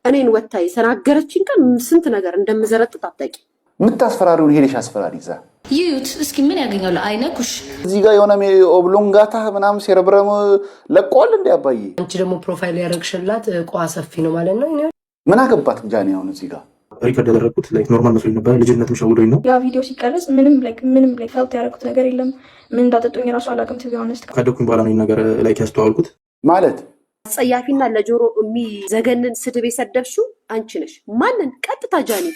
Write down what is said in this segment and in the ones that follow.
እኔን ወታ የተናገረችኝ ቀን ስንት ነገር እንደምዘረጥጥ አታውቂም። የምታስፈራሪውን ሄደሽ አስፈራሪ ይዛ ይዩት እስኪ ምን ያገኛሉ? አይነኩሽ። እዚህ ጋር የሆነ oblongata ምናምን cerebrum ለቋል እንዲ አባዬ። አንቺ ደግሞ profile ያደረግሽላት ቋ ሰፊ ነው ማለት ነው። ምን አገባት ጃኒ አሁን እዚህ ጋር? Record ያደረግኩት like normal መስሎኝ ነበረ። ልጅነትም ሸውዶኝ ነው። ያ ቪዲዮ ሲቀረጽ ምንም like ምንም like felt ያደረኩት ነገር የለም። ምን እንዳጠጡኝ ራሱ አላውቅም። To be honest. ካደግኩኝ በኋላ ነው ይሄን ነገር like ያስተዋልኩት። ማለት አጸያፊና ለጆሮ የሚዘገንን ስድብ የሰደብሽው አንቺ ነሽ። ማንን? ቀጥታ ጃኒ።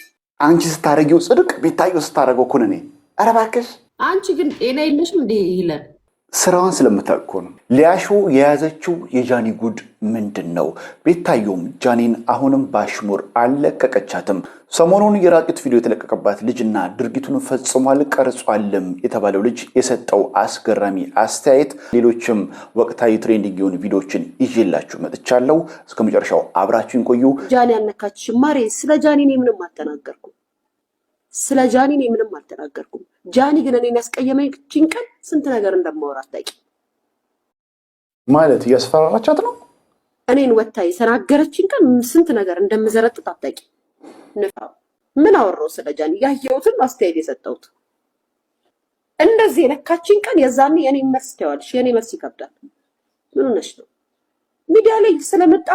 አንቺ ስታረጊው ጽድቅ፣ ቤታዮ ስታረገው ኩነኔ። ኧረ እባክሽ። አንቺ ግን ጤና የለሽም እንዴ ይለን። ስራዋን ስለምታውቅ እኮ ነው። ሊያሾ የያዘችው የጃኒ ጉድ ምንድን ነው? ቤታዮም ጃኒን አሁንም ባሽሙር አልለቀቀቻትም። ሰሞኑን የራቂት ቪዲዮ የተለቀቀባት ልጅና ድርጊቱን ፈጽሟል ቀርጿልም የተባለው ልጅ የሰጠው አስገራሚ አስተያየት፣ ሌሎችም ወቅታዊ trending የሆኑ ቪዲዮዎችን ይዤላችሁ መጥቻለሁ። እስከ መጨረሻው አብራችሁን ቆዩ። ጃኒ ያነካችሽ ማሬ። ስለ ጃኒ እኔ ምንም አልተናገርኩም። ስለ ጃኒ እኔ ምንም አልተናገርኩም። ጃኒ ግን እኔን ያስቀየመችኝ ቀን ስንት ነገር እንደማወራ አታውቂም። ማለት እያስፈራራቻት ነው። እኔን ወታ የተናገረችኝ ቀን ስንት ነገር እንደምዘረጥጥ አታውቂም። ንፋው ምን አወራው ስለ ጃኒ? ያየሁትን አስተያየት የሰጠሁት። እንደዚህ የነካችኝ ቀን የዛኔ የኔ መልስ ታያለሽ። የኔ መልስ ይከብዳል። ምን ሆነሽ ነው ሚዲያ ላይ ስለመጣ?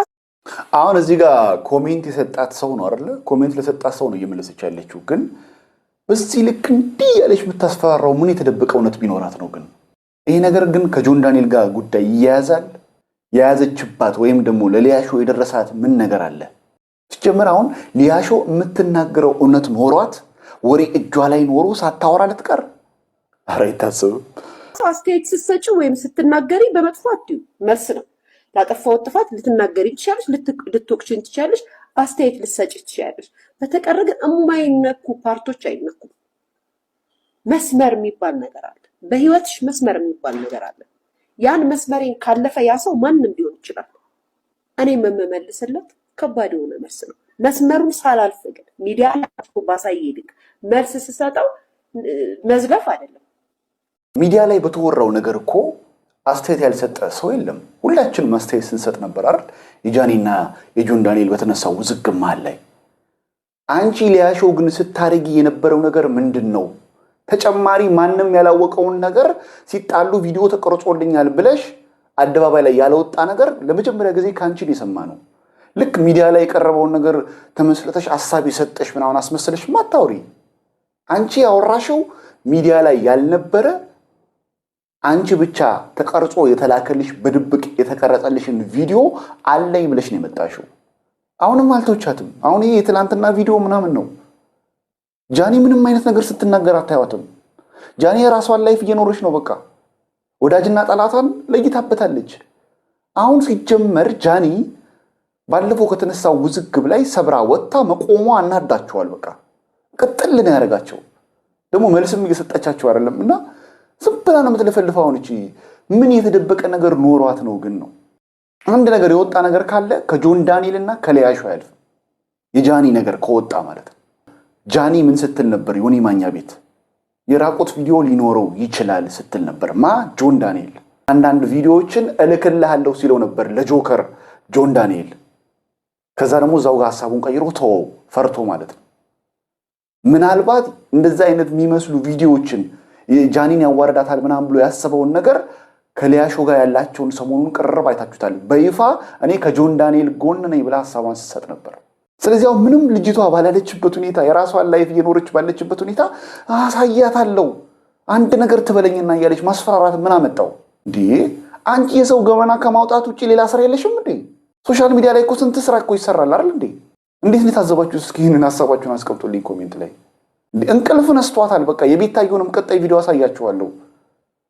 አሁን እዚህ ጋር comment የሰጣት ሰው ነው አይደለ? Comment ለሰጣት ሰው ነው እየመለሰች ያለችው። ግን በዚህ ልክ እንዲህ ያለች የምታስፈራራው ምን የተደበቀ እውነት ቢኖራት ነው? ግን ይሄ ነገር ግን ከጆን ዳንኤል ጋር ጉዳይ ይያያዛል። የያዘችባት ወይም ደግሞ ለሊያሾ የደረሳት ምን ነገር አለ? ሲጀመር አሁን ሊያሾ የምትናገረው እውነት ኖሯት ወሬ እጇ ላይ ኖሮ ሳታወራ ልትቀር? ኧረ አይታሰብም። አስተያየት ስትሰጪ ወይም ስትናገሪ በመጥፎ አትዩ፣ መልስ ነው። ላጠፋሁት ጥፋት ልትናገሪ ትችያለሽ፣ ልትወቅሽኝ ትችያለሽ፣ አስተያየት ልትሰጪ ትችያለሽ። በተቀረ ግን የማይነኩ part ኦች አይነኩም። መስመር የሚባል ነገር አለ። በህይወትሽ መስመር የሚባል ነገር አለ። ያን መስመሬን ካለፈ ያ ሰው ማንም ሊሆን ይችላል። እኔም የምመልስለት ከባድ የሆነ መልስ ነው። መስመሩን ሳላልፍ ግን ሚዲያ ላይ ባሳየ ልክ መልስ ስሰጠው መዝለፍ አይደለም። ሚዲያ ላይ በተወራው ነገር እኮ አስተያየት ያልሰጠ ሰው የለም። ሁላችንም አስተያየት ስንሰጥ ነበር አይደል? የጃኒና የጆን ዳንኤል በተነሳው ውዝግብ መሃል ላይ። አንቺ ሊያሾ ግን ስታደርጊ የነበረው ነገር ምንድን ነው? ተጨማሪ ማንም ያላወቀውን ነገር ሲጣሉ ቪዲዮ ተቀርጾልኛል ብለሽ አደባባይ ላይ ያለወጣ ነገር ለመጀመሪያ ጊዜ ከአንቺን የሰማ ነው። ልክ ሚዲያ ላይ የቀረበውን ነገር ተመስለተሽ ሀሳብ የሰጠሽ ምናምን አስመሰለሽ ማታውሪ። አንቺ ያወራሽው ሚዲያ ላይ ያልነበረ፣ አንቺ ብቻ ተቀርጾ የተላከልሽ፣ በድብቅ የተቀረጸልሽን ቪዲዮ አለኝ ብለሽ ነው የመጣሽው። አሁንም አልተውቻትም። አሁን ይሄ የትላንትና ቪዲዮ ምናምን ነው። ጃኒ ምንም አይነት ነገር ስትናገር አታዩትም። ጃኒ የራሷን life እየኖረች ነው። በቃ ወዳጅና ጠላቷን ለይታበታለች። አሁን ሲጀመር ጃኒ ባለፈው ከተነሳው ውዝግብ ላይ ሰብራ ወጥታ መቆሟ አናዳቸዋል። በቃ ቅጥል ነው ያደረጋቸው። ደግሞ መልስም እየሰጠቻቸው አይደለም እና ዝም ብላ ነው የምትለፈልፈው። አሁን እቺ ምን የተደበቀ ነገር ኖሯት ነው ግን ነው? አንድ ነገር የወጣ ነገር ካለ ከጆን ዳንኤል እና ከሊያሾ አያልፍም። የጃኒ ነገር ከወጣ ማለት ነው። ጃኒ ምን ስትል ነበር? ዮኒ ማኛ ቤት የራቁት ቪዲዮ ሊኖረው ይችላል ስትል ነበር። ማ? ጆን ዳንኤል። አንዳንድ ቪዲዮዎችን እልክልሃለሁ ሲለው ነበር ለጆከር ጆን ዳንኤል። ከዛ ደግሞ እዛው ጋር ሀሳቡን ቀይሮ ተወው፣ ፈርቶ ማለት ነው። ምናልባት እንደዛ አይነት የሚመስሉ ቪዲዮዎችን ጃኒን ያዋርዳታል ምናምን ብሎ ያሰበውን ነገር ከሊያሾ ጋር ያላቸውን ሰሞኑን ቅርብ አይታችሁታል። በይፋ እኔ ከጆን ዳንኤል ጎን ነኝ ብላ ሀሳቧን ስትሰጥ ነበር። ስለዚህ አሁን ምንም ልጅቷ ባላለችበት ሁኔታ፣ የራሷን life እየኖረች ባለችበት ሁኔታ አሳያታለሁ አንድ ነገር ትበለኝና እያለች ማስፈራራት ምን አመጣው እንዴ? አንቺ የሰው ገበና ከማውጣት ውጭ ሌላ ስራ የለሽም እንዴ? Social media ላይ እኮ ስንት ስራ እኮ ይሰራል አይደል እንዴ? እንዴት ነው የታዘባችሁ? እስኪ ይህንን ሀሳባችሁን አስቀምጡልኝ comment ላይ። እንቅልፍ ነስቷታል። በቃ የቤታየውንም ቀጣይ ቪዲዮ አሳያችኋለሁ።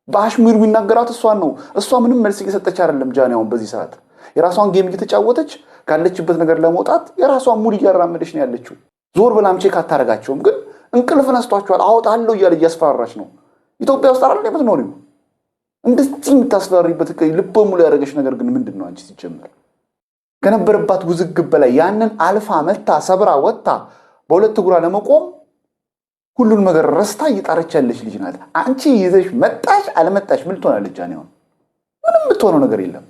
በአሽሙር የሚናገራት እሷን ነው። እሷ ምንም መልስ እየሰጠች አይደለም። ጃኒ አሁን በዚህ ሰዓት የራሷን game እየተጫወተች ካለችበት ነገር ለመውጣት የራሷን mood እያራመደች ነው ያለችው። ዞር ብላም check አታደርጋቸውም። ግን እንቅልፍ ነስቷቸዋል። አወጣለሁ እያለ እያስፈራራች ነው። ኢትዮጵያ ውስጥ አይደል የምትኖሪው? እንደዚህ የምታስፈራሪበት ልበ ሙሉ ያደረገች ነገር ግን ምንድን ነው? አንቺ ሲጀመር ከነበረባት ውዝግብ በላይ ያንን አልፋ መታ ሰብራ ወጥታ በሁለት እግሯ ለመቆም ሁሉን ነገር ረስታ እየጣረች ያለች ልጅ ናት። አንቺ ይዘሽ መጣሽ አለመጣሽ ምን ትሆናለች? ጃኒ አሁን ምንም የምትሆነው ነገር የለም።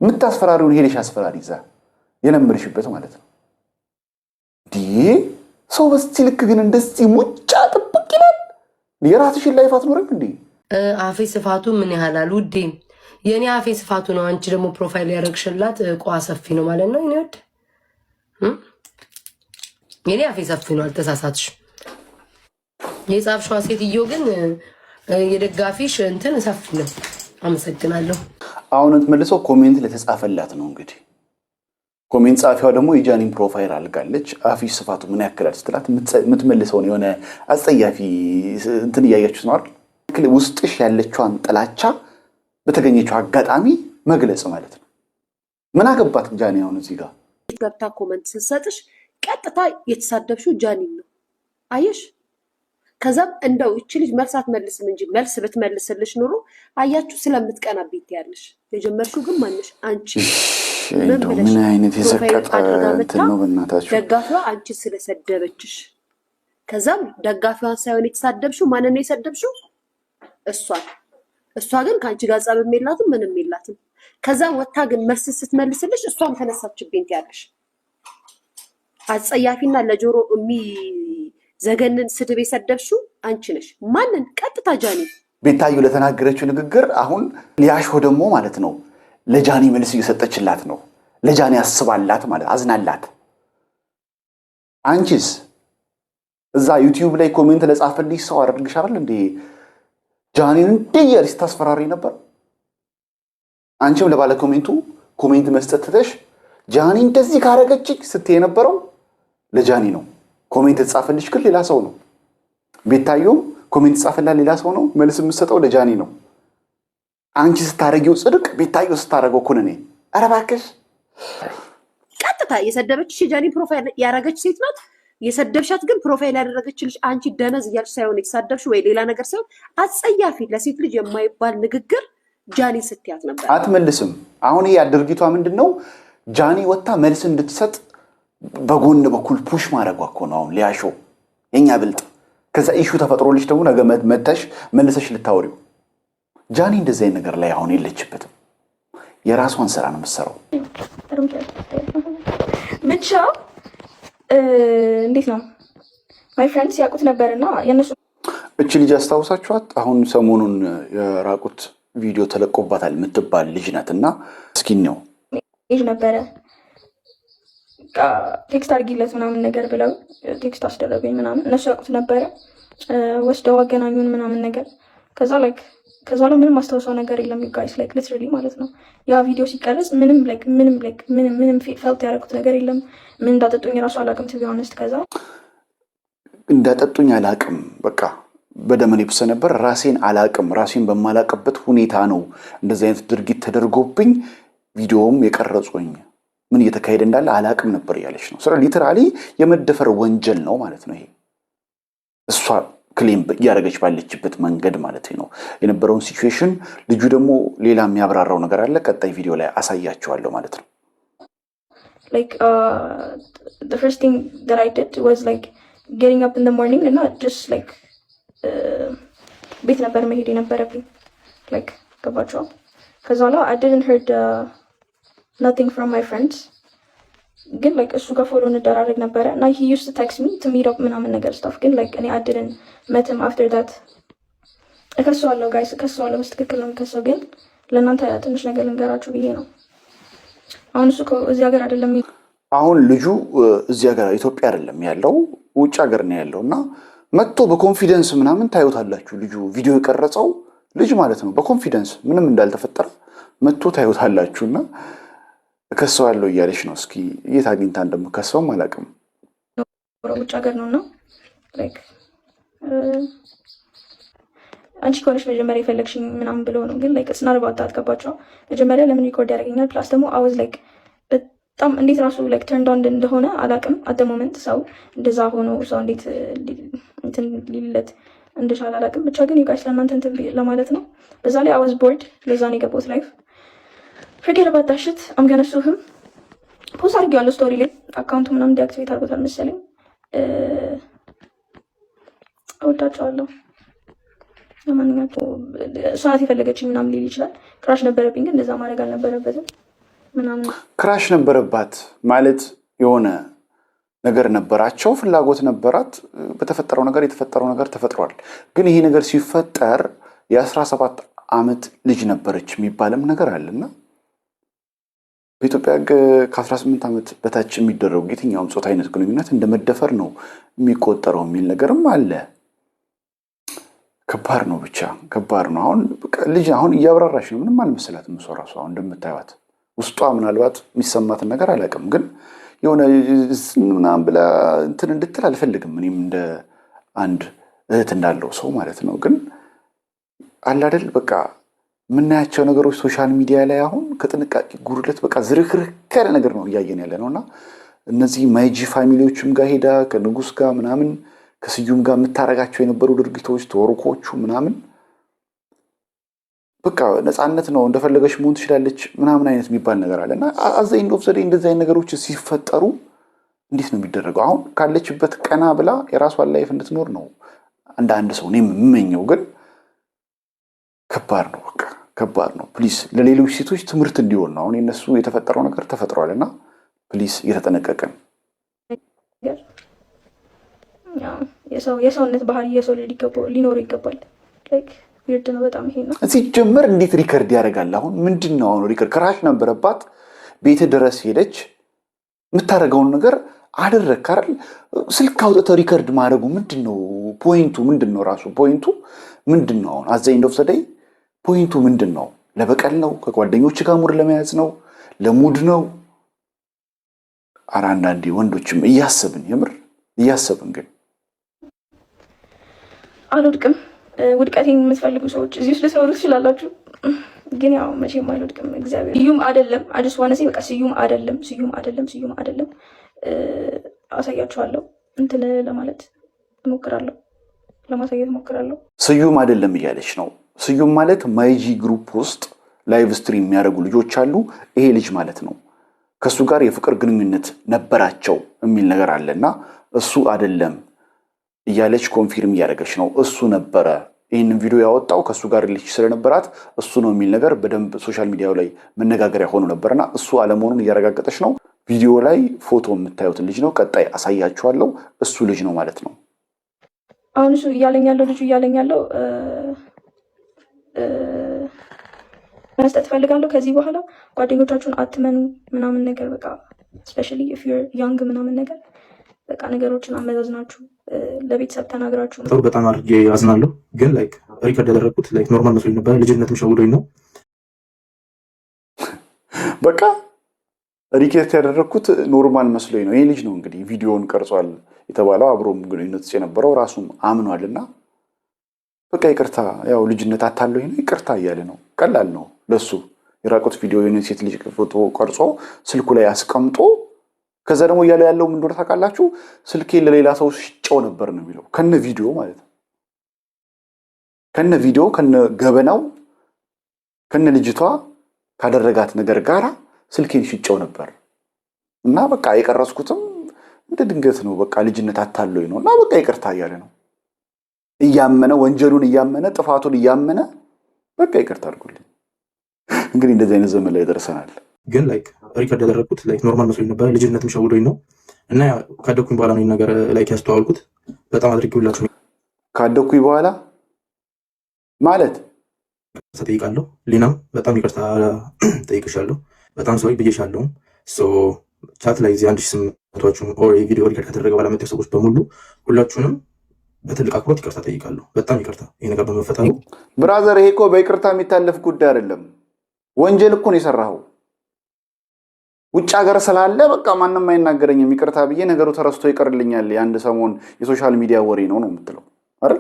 የምታስፈራሪውን ሄደሽ አስፈራሪ፣ ይዛ የለመድሽበት ማለት ነው። ሰው በዚህ ልክ ግን እንደዚህ ሙጫ ጥብቅ ይላል። የራስሽን life አትኖርም እንዴ? አፌ ስፋቱ ምን ያህላል ውዴ? የእኔ አፌ ስፋቱ ነው። አንቺ ደግሞ profile ያደረግሽላት ቋ ሰፊ ነው ማለት ነው። የኔ ውድ፣ የኔ አፌ ሰፊ ነው። አልተሳሳትሽ። የጻፍሽዋ ሴትዮ ግን የደጋፊሽ እንትን ሰፊ ነው። አመሰግናለሁ። አሁን የምትመልሰው comment ለተጻፈላት ነው። እንግዲህ comment ጻፊዋ ደግሞ የጃኒን profile አልጋለች። አፊሽ ስፋቱ ምን ያክላል ስትላት የምትመልሰውን የሆነ አጸያፊ እንትን እያያችሁት ነው አይደል? ውስጥሽ ያለችዋን ጥላቻ በተገኘችው አጋጣሚ መግለጽ ማለት ነው። ምን አገባት ጃኒ አሁን እዚህ ጋር? ገብታ comment ስትሰጥሽ ቀጥታ የተሳደብሽው ጃኒን ነው። አየሽ? ከዛም እንደው ይቺ ልጅ መልስ አትመልስም እንጂ መልስ ብትመልስልሽ ኑሮ አያችሁ ስለምትቀናብኝ ትያለሽ። የጀመርሽው ግን ማነሽ? አንቺ። እንደው ምን አይነት የሰቀጠ እንትን ነው በእናታችሁ። ደጋፊዋ አንቺ ስለሰደበችሽ፣ ከዛም ደጋፊዋን ሳይሆን የተሳደብሽው ማንን ነው የሰደብሽው? እሷን። እሷ ግን ከአንቺ ጋር ጸብም የላትም፣ ምንም የላትም። ከዛም ወታ ግን መልስ ስትመልስልሽ እሷም ተነሳችብኝ ትያለሽ። አጸያፊና ለጆሮ የሚዘገንን ስድብ የሰደብሽው አንቺ ነሽ። ማንን? ቀጥታ ጃኒ። ቤታዩ ለተናገረችው ንግግር አሁን ሊያሾ ደግሞ ማለት ነው ለጃኒ መልስ እየሰጠችላት ነው። ለጃኒ አስባላት ማለት አዝናላት። አንቺስ እዛ YouTube ላይ comment ለጻፈልሽ ሰው አደርግሽ አይደል እንዴ ጃኒን እንዲህ እያልሽ ስታስፈራሪ ነበር። አንቺም ለባለ comment ኡ comment መስጠት ትተሽ ጃኒ እንደዚህ ካረገችኝ ስትይ የነበረው ለጃኒ ነው። Comment የተጻፈልሽ ግን ሌላ ሰው ነው። ቤታዮም comment የተጻፈላት ሌላ ሰው ነው። መልስ የምትሰጠው ለጃኒ ነው። አንቺ ስታረጊው ጽድቅ፣ ቤታዮ ስታረገው ኩነኔ። ኧረ እባክሽ። ቀጥታ የሰደበችሽ የጃኒ profile ያደረገች ሴት ናት። የሰደብሻት ግን profile ያደረገችልሽ አንቺ ደነዝ እያልሽ ሳይሆን የተሳደብሽ ወይ ሌላ ነገር ሳይሆን አጸያፊ ለሴት ልጅ የማይባል ንግግር ጃኒ ስትያት ነበር። አትመልስም። አሁን ይህ ድርጊቷ ምንድን ነው? ጃኒ ወጥታ መልስ እንድትሰጥ በጎን በኩል push ማድረጓ እኮ ነው። አሁን ሊያሾ የኛ ብልጥ፣ ከዛ issue ተፈጥሮልሽ ደግሞ ነገ መተሽ መልሰሽ ልታወሪው። ጃኒ እንደዚህ አይነት ነገር ላይ አሁን የለችበትም። የራሷን ስራ ነው የምትሰራው። ብቻ እንዴት ነው፣ my friends ያውቁት ነበርና የእነሱ እቺ ልጅ አስታውሳችኋት? አሁን ሰሞኑን የራቁት ቪዲዮ ተለቆባታል የምትባል ልጅ ናት። እና እስኪ ነው ኤጅ ነበረ፣ text አድርጊለት ምናምን ነገር ብለው text አስደረጉኝ ምናምን። እነሱ ያውቁት ነበረ፣ ወስደው አገናኙን ምናምን ነገር። ከዛ like ከዛ ላይ ምንም አስታውሰው ነገር የለም guys፣ like literally ማለት ነው። ያ ቪዲዮ ሲቀረጽ ምንም like ምንም like ምንም ምንም felt ያደረኩት ነገር የለም። ምን እንዳጠጡኝ ራሱ አላውቅም to be honest። ከዛ እንዳጠጡኝ አላቅም። በቃ በደመ ነፍስ ነበር። ራሴን አላቅም። ራሴን በማላቅበት ሁኔታ ነው እንደዚህ አይነት ድርጊት ተደርጎብኝ ቪዲዮም የቀረጹኝ፣ ምን እየተካሄደ እንዳለ አላቅም ነበር እያለች ነው። ስለ literally የመደፈር ወንጀል ነው ማለት ነው ይሄ፣ እሷ claim እያደረገች ባለችበት መንገድ ማለት ነው የነበረውን situation። ልጁ ደግሞ ሌላ የሚያብራራው ነገር አለ። ቀጣይ ቪዲዮ ላይ አሳያቸዋለሁ ማለት ነው። Like the first thing that I did was like getting up in the morning እና just like ቤት ነበር መሄድ የነበረብኝ፣ like ገባችኋል? ከዛ በኋላ I didn't heard nothing from my friends፣ ግን like እሱ ጋር follow እንደራረግ ነበረ እና he used to text me to meet up ምናምን ነገር stuff፣ ግን like እኔ I didn't met him after that። እከሰዋለሁ guys፣ እከሰዋለሁ። በትክክል ነው የምከሰው፣ ግን ለእናንተ ትንሽ ነገር ልንገራችሁ ብዬ ነው። አሁን እሱ እዚህ ሀገር አይደለም። አሁን ልጁ እዚህ ሀገር ኢትዮጵያ አይደለም ያለው፣ ውጭ ሀገር ነው ያለው እና መጥቶ በ confidence ምናምን ታዩታላችሁ። ልጁ ቪዲዮ የቀረጸው ልጅ ማለት ነው። በ confidence ምንም እንዳልተፈጠረ መጥቶ ታዩታላችሁ። እና እከሰዋለሁ እያለች ነው። እስኪ የት አግኝታ እንደምከሰውም አላውቅም። ውጭ ሀገር ነው እና like አንቺ ከሆነች መጀመሪያ የፈለግሽኝ ምናምን ብሎ ነው። ግን like it's not about that፣ ገባችኋ? መጀመሪያ ለምን record ያደርገኛል? Plus ደግሞ I was like በጣም እንዴት ራሱ like turned on እንደሆነ አላውቅም። At the moment ሰው እንደዛ ሆኖ ሰው እንዴት እንትን ሊልለት እንደቻለ አላውቅም። ብቻ ግን you guys ለእናንተ እንትን ለማለት ነው። በዛ ላይ I was bored፣ ለዛ ነው የገባሁት live። Forget about that shit። I'm gonna sue him። Post አድርጌዋለሁ story ላይ፣ account ኡ ምናምን deactivate አድርጎታል መሰለኝ። እወዳቸዋለሁ። ለማንኛውም እሷ ናት የፈለገችኝ ምናምን ሊል ይችላል። Crush ነበረብኝ፣ ግን እንደዛ ማድረግ አልነበረበትም ምናምን። Crush ነበረባት ማለት የሆነ ነገር ነበራቸው፣ ፍላጎት ነበራት። በተፈጠረው ነገር የተፈጠረው ነገር ተፈጥሯል። ግን ይሄ ነገር ሲፈጠር የ17 ዓመት ልጅ ነበረች የሚባልም ነገር አለና በኢትዮጵያ ሕግ ከ18 ዓመት በታች የሚደረጉ የትኛውም ጾታ አይነት ግንኙነት እንደ መደፈር ነው የሚቆጠረው የሚል ነገርም አለ። ከባድ ነው፣ ብቻ ከባድ ነው። አሁን ልጅ አሁን እያብራራች ነው። ምንም አልመሰላትም። እሷ ራሱ አሁን እንደምታዩት ውስጧ ምናልባት የሚሰማትን ነገር አላውቅም፣ ግን የሆነ ምናምን ብላ እንትን እንድትል አልፈልግም። እኔም እንደ አንድ እህት እንዳለው ሰው ማለት ነው። ግን አለ አይደል፣ በቃ የምናያቸው ነገሮች social media ላይ አሁን ከጥንቃቄ ጉድለት በቃ ዝርክርክ ያለ ነገር ነው እያየን ያለ ነው። እና እነዚህ ማይጂ family ዎችም ጋር ሄዳ ከንጉስ ጋር ምናምን ከስዩም ጋር የምታረጋቸው የነበሩ ድርጊቶች ተወርኮቹ ምናምን በቃ ነፃነት ነው፣ እንደፈለገች መሆን ትችላለች ምናምን አይነት የሚባል ነገር አለ። እና at the end of the day እንደዚህ አይነት ነገሮች ሲፈጠሩ እንዴት ነው የሚደረገው? አሁን ካለችበት ቀና ብላ የራሷን life እንድትኖር ነው እንደ አንድ ሰው እኔም የምመኘው፣ ግን ከባድ ነው፣ በቃ ከባድ ነው። Please ለሌሎች ሴቶች ትምህርት እንዲሆን ነው። አሁን የነሱ የተፈጠረው ነገር ተፈጥሯል እና please እየተጠነቀቅን የሰውነት ባህሪ የሰው ልጅ ሊኖረው ይገባል። Like weird ነው በጣም ይሄ ነው። ሲጀመር እንዴት record ያደርጋል? አሁን ምንድን ነው አሁን record? Crush ነበረባት፣ ቤት ድረስ ሄደች፣ የምታደርገውን ነገር አደረግክ አይደል? ስልክ አውጥተህ record ማድረጉ ምንድን ነው point ኡ? ምንድን ነው ራሱ point ኡ ምንድን ነው? አሁን at the end of the day point ኡ ምንድን ነው? ለበቀል ነው? ከጓደኞች ጋር ሙድ ለመያዝ ነው? ለ mood ነው? ኧረ አንዳንዴ ወንዶችም እያሰብን፣ የምር እያሰብን ግን። አልወድቅም። ውድቀቴን የምትፈልጉ ሰዎች እዚህ ውስጥ ልትኖሩ ትችላላችሁ። ግን ያው መቼም አልወድቅም። እግዚአብሔር ስዩም አይደለም። I just wanna say በቃ ስዩም አይደለም፣ ስዩም አይደለም፣ ስዩም አይደለም። አሳያችኋለሁ። እንትን ለማለት እሞክራለሁ፣ ለማሳየት እሞክራለሁ። ስዩም አይደለም እያለች ነው። ስዩም ማለት ማይጂ group ውስጥ live stream የሚያደርጉ ልጆች አሉ። ይሄ ልጅ ማለት ነው። ከእሱ ጋር የፍቅር ግንኙነት ነበራቸው የሚል ነገር አለ እና እሱ አይደለም እያለች confirm እያደረገች ነው። እሱ ነበረ ይህንን ቪዲዮ ያወጣው፣ ከእሱ ጋር ልጅ ስለነበራት እሱ ነው የሚል ነገር በደንብ social media ው ላይ መነጋገሪያ ሆኖ ነበርና እሱ አለመሆኑን እያረጋገጠች ነው። ቪዲዮ ላይ ፎቶ የምታዩትን ልጅ ነው። ቀጣይ አሳያችኋለሁ። እሱ ልጅ ነው ማለት ነው። አሁን እሱ እያለኝ ያለው፣ ልጁ እያለኝ ያለው መስጠት እፈልጋለሁ። ከዚህ በኋላ ጓደኞቻችሁን አትመኑ ምናምን ነገር፣ በቃ especially if you're young ምናምን ነገር፣ በቃ ነገሮችን አመዛዝናችሁ ለቤተሰብ ተናግራችሁ። ጥሩ፣ በጣም አድርጌ አዝናለሁ። ግን like record ያደረግኩት like normal መስሎኝ ነበረ። ልጅነትም ሸውዶኝ ነው። በቃ record ያደረግኩት normal መስሎኝ ነው። ይህ ልጅ ነው እንግዲህ ቪዲዮውን ቀርጿል የተባለው፣ አብሮም ግንኙነት የነበረው፣ ራሱም አምኗል። እና በቃ ይቅርታ፣ ያው ልጅነት አታለኝ ነው፣ ይቅርታ እያለ ነው። ቀላል ነው ለሱ የራቁት ቪዲዮ የሆነ ሴት ልጅ ፎቶ ቀርጾ ስልኩ ላይ አስቀምጦ ከዛ ደግሞ እያለ ያለው ምን እንደሆነ ታውቃላችሁ? ስልኬን ለሌላ ሰው ሽጨው ነበር ነው የሚለው፣ ከነ ቪዲዮ ማለት ነው። ከነ ቪዲዮ፣ ከነ ገበናው፣ ከነ ልጅቷ ካደረጋት ነገር ጋራ ስልኬን ሽጨው ነበር እና በቃ የቀረጽኩትም እንደ ድንገት ነው፣ በቃ ልጅነት አታሎኝ ነው እና በቃ ይቅርታ እያለ ነው። እያመነ፣ ወንጀሉን እያመነ፣ ጥፋቱን እያመነ በቃ ይቅርታ አድርጉልኝ። እንግዲህ እንደዚህ አይነት ዘመን ላይ ደርሰናል። ግን like record ያደረግኩት like normal መስሎኝ ነበረ። ልጅነትም ሸውዶኝ ነው እና ካደግኩኝ በኋላ ነው ነገር like ያስተዋልኩት። በጣም አድርጌ ሁላችሁ ካደግኩኝ በኋላ ማለት? ይቅርታ ጠይቃለሁ። ሊናም በጣም ይቅርታ ጠይቅሻለሁ። በጣም sorry ብዬሻለሁ። Chat ላይ እዚህ 1800ዎቹም or የቪዲዮ record ከተደረገ በኋላ መጥተው ሰዎች በሙሉ ሁላችሁንም በትልቅ አክብሮት ይቅርታ ጠይቃለሁ። በጣም ይቅርታ ይህ ነገር በመፈጠሩ። Brother፣ ይሄ እኮ በይቅርታ የሚታለፍ ጉዳይ አይደለም። ወንጀል እኮ ነው የሰራኸው። ውጭ ሀገር ስላለ በቃ ማንም አይናገረኝም፣ ይቅርታ ብዬ ነገሩ ተረስቶ ይቀርልኛል፣ የአንድ ሰሞን የ social media ወሬ ነው ነው የምትለው አይደል?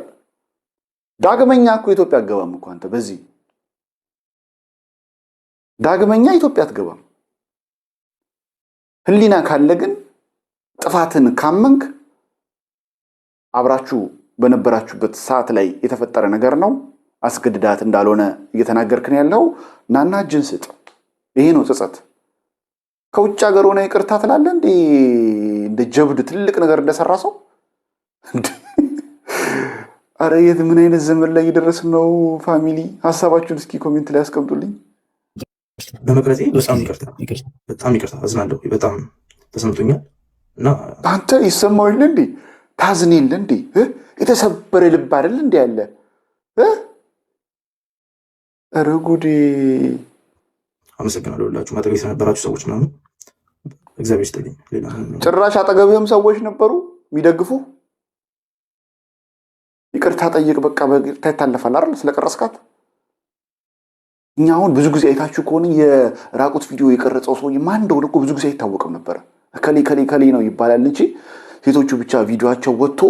ዳግመኛ እኮ ኢትዮጵያ አትገባም እኮ አንተ፣ በዚህ ዳግመኛ ኢትዮጵያ አትገባም። ህሊና ካለ ግን፣ ጥፋትን ካመንክ፣ አብራችሁ በነበራችሁበት ሰዓት ላይ የተፈጠረ ነገር ነው፣ አስገድዳት እንዳልሆነ እየተናገርክ ነው ያለው። ናና እጅን ስጥ። ይሄ ነው ጸጸት። ከውጭ ሀገር ሆነ ይቅርታ ትላለህ እንዴ? እንደ ጀብድ ትልቅ ነገር እንደሰራ ሰው። አረ የት ምን አይነት ዘመን ላይ እየደረስን ነው? Family፣ ሀሳባችሁን እስኪ comment ላይ ያስቀምጡልኝ። በመቅረጼ በጣም ይቅርታ፣ በጣም ይቅርታ፣ አዝናለሁ። በጣም ተሰምቶኛል። እና አንተ ይሰማው የለ እንዴ? ታዝን የለ እንዴ? የተሰበረ ልብ አይደል እንዴ ያለ? ኧረ ጉዴ! አመሰግናለሁ ሁላችሁም አጠገቤ ስለነበራችሁ ሰዎች ምናምን፣ እግዚአብሔር ይስጥልኝ። ሌላ ጭራሽ አጠገብህም ሰዎች ነበሩ የሚደግፉ። ይቅርታ ጠይቅ፣ በቃ በይቅርታ ይታለፋል አይደል? ስለቀረስካት። እኛ አሁን ብዙ ጊዜ አይታችሁ ከሆነ የራቁት ቪዲዮ የቀረጸው ሰውዬ ማን እንደሆነ እኮ ብዙ ጊዜ አይታወቅም ነበረ። እከሌ ከሌ ከሌ ነው ይባላል እንጂ ሴቶቹ ብቻ ቪዲዮቸው ወጥቶ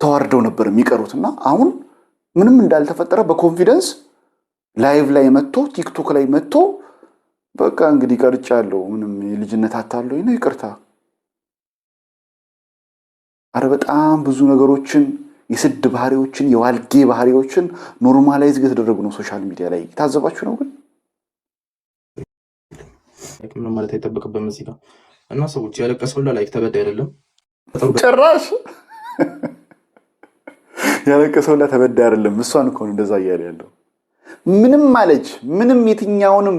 ተዋርደው ነበር የሚቀሩት። እና አሁን ምንም እንዳልተፈጠረ በ confidence live ላይ መጥቶ፣ ቲክቶክ ላይ መጥቶ በቃ እንግዲህ ቀርጫለሁ፣ ምንም የልጅነት አታለኝ ነው፣ ይቅርታ። አረ በጣም ብዙ ነገሮችን፣ የስድ ባህሪዎችን፣ የዋልጌ ባህሪዎችን normalize እየተደረጉ ነው social media ላይ፣ የታዘባችሁ ነው ግን። ምንም ማለት አይጠበቅብም እዚህ ጋር። እና ሰዎች፣ ያለቀሰው ሁላ like ተበዳይ አይደለም። ጭራሽ ያለቀሰው ሁላ ተበዳይ አይደለም። እሷን እኮ ነው እንደዛ እያለ ያለው። ምንም አለች ምንም፣ የትኛውንም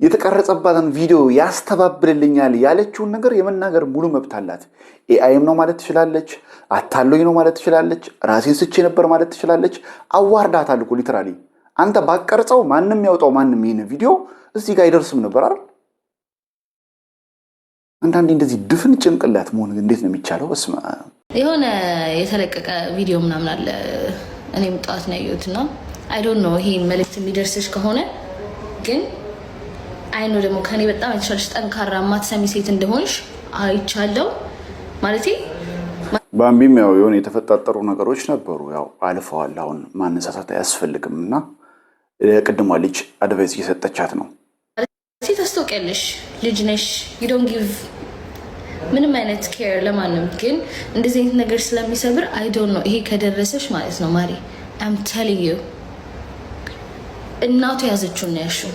የተቀረጸባትን ቪዲዮ ያስተባብልልኛል ያለችውን ነገር የመናገር ሙሉ መብት አላት። AI ም ነው ማለት ትችላለች። አታሎኝ ነው ማለት ትችላለች። ራሴን ስቼ ነበር ማለት ትችላለች። አዋርዳታል እኮ literally። አንተ ባቀርጸው ማንም ያውጣው ማንም ይህን ቪዲዮ እዚህ ጋር አይደርስም ነበር አይደል? አንዳንዴ እንደዚህ ድፍን ጭንቅላት መሆን እንዴት ነው የሚቻለው? በስመ አብ። የሆነ የተለቀቀ ቪዲዮ ምናምን አለ። እኔም ጠዋት ነው ያየሁት እና I don't know ይሄ መልዕክት የሚደርስሽ ከሆነ፣ ግን I know ደግሞ ከኔ በጣም የተሻለሽ ጠንካራ ማትሰሚ ሴት እንደሆንሽ አይቻለው። ማለቴ ባምቢም ያው የሆነ የተፈጣጠሩ ነገሮች ነበሩ፣ ያው አልፈዋል። አሁን ማነሳሳት አያስፈልግም እና ቅድሟ ልጅ advice እየሰጠቻት ነው። ታስታውቂያለሽ፣ ልጅ ነሽ፣ you don't give ምንም አይነት care ለማንም። ግን እንደዚህ አይነት ነገር ስለሚሰብር I don't know ይሄ ከደረሰሽ ማለት ነው ማሪ፣ I'm telling you፣ እናቱ የያዘችውን ነው ያልሺው።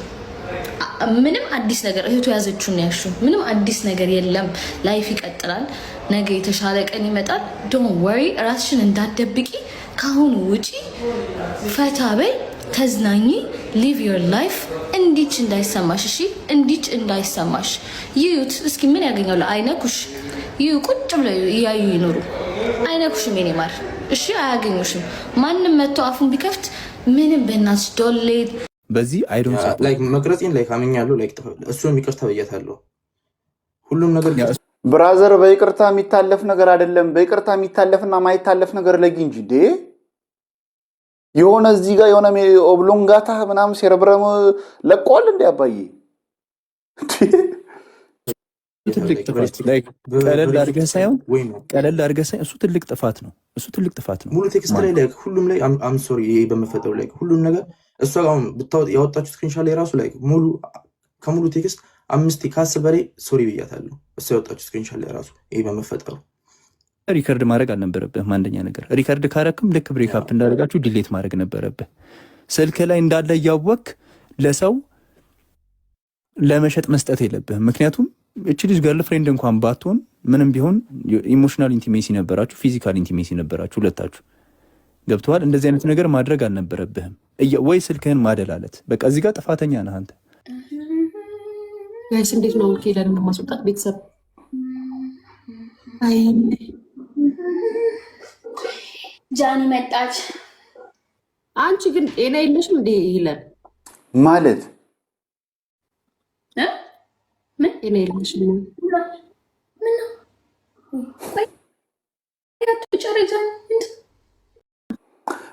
ምንም አዲስ ነገር፣ እህቱ የያዘችውን ነው ያልሺው። ምንም አዲስ ነገር የለም። Life ይቀጥላል። ነገ የተሻለ ቀን ይመጣል። Don't worry፣ ራስሽን እንዳትደብቂ። ከአሁኑ ውጪ፣ ፈታ በይ፣ ተዝናኚ፣ live your life። እንዲች እንዳይሰማሽ፣ እሺ፣ እንዲች እንዳይሰማሽ። ይዩት እስኪ ምን ያገኛሉ? አይነኩሽ። ይዩ፣ ቁጭ ብለው እያዩ ይኑሩ። አይነኩሽም የኔ ማር፣ እሺ፣ አያገኙሽም። ማንም መጥቶ አፉን ቢከፍት ምንም በእናትሽ ዶሌ በዚህ I don't Like መቅረጼን like አምኛለሁ። Like እሱንም ይቅርታ ብያታለሁ። ሁሉም ነገር Brother፣ በይቅርታ የሚታለፍ ነገር አይደለም። በይቅርታ የሚታለፍና ማይታለፍ ነገር ለይ እንጂ እንዴ። የሆነ እዚህ ጋር የሆነ oblongata ምናምን cerebrum ለቋል እንዴ አባዬ? ትልቅ ጥፋት ቀለል አድርገህ ሳይሆን፣ ቀለል አድርገህ ሳይሆን፣ እሱ ትልቅ ጥፋት ነው። እሱ ትልቅ ጥፋት ነው። ሙሉ text ላይ like ሁሉም ላይ I'm sorry ይሄ በመፈጠሩ፣ like ሁሉም ነገር እሷ አሁን ያወጣችው screenshot ላይ ራሱ like ሙሉ ከሙሉ text አምስት ከ10 በላይ sorry ብያታለሁ። እሷ ያወጣችው screenshot ላይ ራሱ ይሄ በመፈጠሩ። Record ማድረግ አልነበረብህም። አንደኛ ነገር record ካረክም ልክ break up እንዳደረጋችሁ delete ማድረግ ነበረብህ። ስልክ ላይ እንዳለ እያወክ ለሰው ለመሸጥ መስጠት የለብህም። ምክንያቱም እቺ ልጅ girlfriend እንኳን ባትሆን ምንም ቢሆን emotional intimacy ነበራችሁ፣ physical intimacy ነበራችሁ ሁለታችሁ። ገብተዋል። እንደዚህ አይነት ነገር ማድረግ አልነበረብህም። ወይ ስልክህን ማደላለት። በቃ እዚህ ጋር ጥፋተኛ ነህ አንተ። Guys፣ እንዴት ነው ኬለንን ማስወጣት? ቤተሰብ፣ አይ። ጃኒ መጣች። አንቺ ግን ጤና የለሽም እንዴ ይለን? ማለት? ምን? ጤና የለሽም? ምን ነው? ጨረጃ።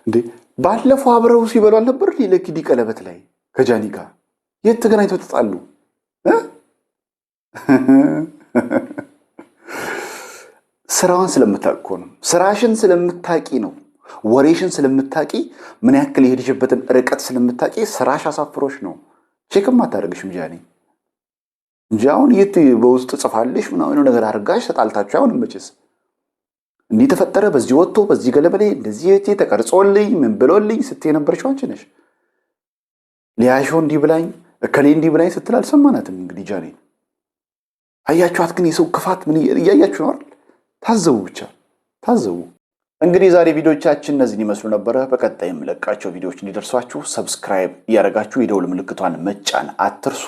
እንዴ፣ ባለፈው አብረው ሲበሉ አልነበር? ለኪዲ ቀለበት ላይ ከጃኒ ጋር የት ተገናኝተው ተጣሉ? ስራዋን ስለምታውቅ እኮ ነው። ስራሽን ስለምታቂ ነው። ወሬሽን ስለምታቂ፣ ምን ያክል የሄድሽበትን ርቀት ስለምታቂ ስራሽ አሳፍሮሽ ነው። Check ም አታደርግሽም ጃኒ እንጂ አሁን የት በውስጥ ጽፋልሽ ምናምን ነገር አድርጋሽ ተጣልታችሁ አይሆንም መቼስ። እንዲህ ተፈጠረ፣ በዚህ ወጥቶ በዚህ ገለበሌ እንደዚህ ተቀርጾልኝ ምን ብሎልኝ ስትይ የነበረችው አንቺ ነሽ። ሊያሾ እንዲህ ብላኝ፣ እከሌ እንዲህ ብላኝ ስትል አልሰማናትም። እንግዲህ ጃኒ አያችኋት፣ ግን የሰው ክፋት ምን እያያችሁ ነው አይደል? ታዘቡ፣ ብቻ ታዘቡ። እንግዲህ ዛሬ ቪዲዮቻችን እነዚህን ይመስሉ ነበረ። በቀጣይ የምለቃቸው ቪዲዮዎች እንዲደርሷችሁ subscribe እያደረጋችሁ የደውል ምልክቷን መጫን አትርሱ።